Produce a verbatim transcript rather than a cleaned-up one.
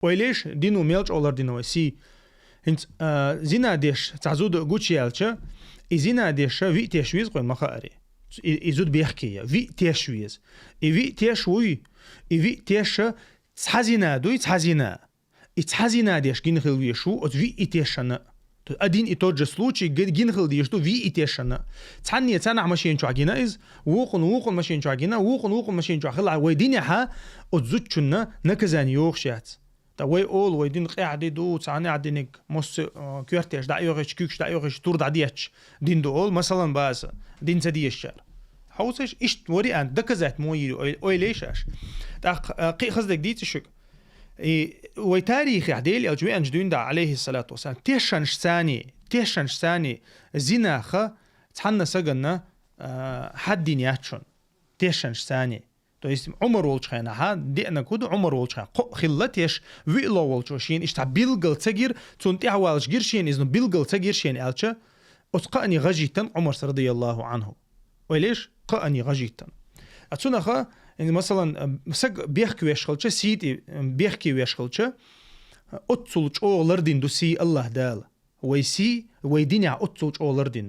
Ойла еш, дино мел чӀоагӀа лардина вай сий. ХӀинца, а, зина деш цхьа зуда гучаяьлча, и зина деша виъ теш веза, хӀана ма хаари. И, и зуда бехке я, виъ теш веза. И виъ теш вуй, и виъ теша цхьа зина дуй, цхьа зина. И цхьа зина деш гина хила везаш ву оцу виъ и тешана. То есть один и тот же случай г-, гина хила дезаш ду виъ и тешана. Цхьанне цхьаннахьа машина чохь гина иза, вукхунна, вукхунна машина чохь гина, вукхунна, вукхунна машина чохь хилахь, вай динехьа оцу зудчунна наказание йохуш яц. Ткъа вай олу, вай дин къаьхьа дин ду, цхьаннехьа диниг, массо а, э, коьртеш дӀаоьхуш, куьйгаш дӀаоьхуш, тур дӀадетташ дин ду олу, масалан, база, дин ца дезачара. Хьовсаш, иштта вариант доказать мо йийр ю, ой-, ойла еш аш. ТӀаккха, э, кхин а хаза дерг дийца шуьга. И вай тарихехь Дела элча веанчу дуьйна дӀа, алейхиссалату вассалам, тешанаш цани, тешанаш цани зинаха цхьанна саганна, э, хьаддина яц шуна. Тешанаш цани. То есть Ӏумар волчу хенахьа, деана куду Ӏумар волчу хенахь, кхо хилла теш, виъ ло волчо шена иштта билггал ца гира, цунна тӀаьхьавалаш гира шена иза, но билггал ца гира шена аьлча, оцу кхаъни гӀажийтан Ӏумарс радияллаху Ӏанху. Ойла еш, кхаъни гӀажийтан. А цунаха, э, масалан, э, саг бехке веш хилча, сий тӀе, э, бехке веш хилча, оццул чӀогӀа лардина ду сий Аллах Дала. Вай сий, вай динехь оццул чӀогӀа лардина ду.